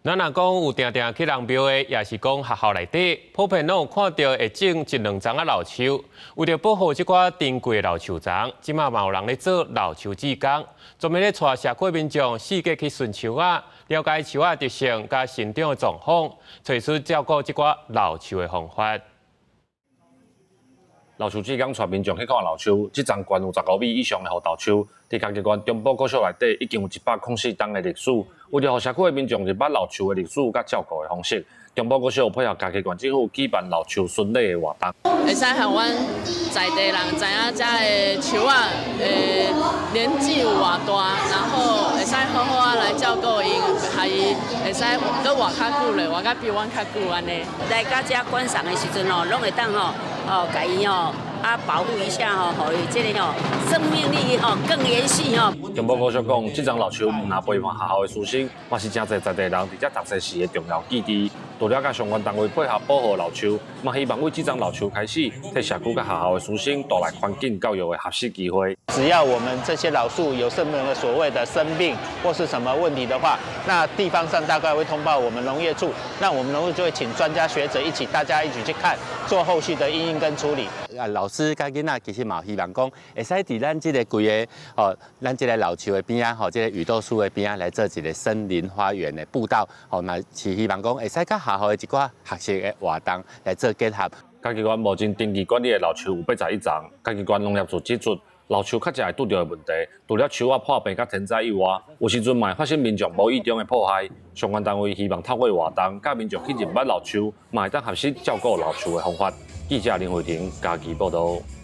咱若講有定定去人廟的，抑是講學校內底，普遍攏有看著會種一兩叢仔老樹。為著保護這寡珍貴的老樹叢，這馬嘛有人咧做老樹志工，專門咧帶社區民眾四界去巡樹仔，了解樹仔特性佮成長的狀況，揣出照顧這寡老樹的方法。老樹志工帶民眾去看老樹，這叢懸有15米以上的胡桃樹，佇嘉義縣中埔國小內底已經有104冬的歷史。為著予社區的民眾認捌老樹的歷史佮照顧的方式，中埔國小配合嘉義縣政府舉辦老樹巡禮的活動。會使予阮在地人知影遮的樹仔的年紀有偌大，然後會使好好仔來照顧𪜶，予伊會使閣活較久咧，活甲比阮較久按呢。來到遮觀賞的時陣吼，攏會當吼，哦，共伊吼啊保護一下吼，予伊這个吼生命力吼更延續吼。中埔國小講，這叢老樹毋但陪伴學校的師生，嘛是誠濟在地人佇遮讀冊時的重要記憶。除了佮相關單位配合保護老樹，嘛希望為這叢老樹開始，替社區佮學校的師生帶來環境教育的學習機會。只要我們這些老樹有什麼所謂的生病或是什麼問題的話，那地方上大概會通報我們農業處，那我們農業就會請專家學者一起，大家一起去看，做後續的因應跟處理。啊，老師佮囡仔其實嘛希望講，會使佇咱這個規个哦，咱這个老樹的邊仔吼，這个雨豆樹的邊仔來做一个森林花園的步道，吼，嘛是希望講會使佮學校的一寡學習的活動來做結合。嘉義縣目前登記管理的老樹有81叢，嘉義縣農業處指出，老樹較濟會拄著的問題，除了樹仔破病佮天災以外，有時陣嘛會發生民眾無意中的破壞。相關單位希望透過活動，佮民眾去認捌老樹，嘛會當學習照顧老樹的方法。記者林慧婷嘉義報導。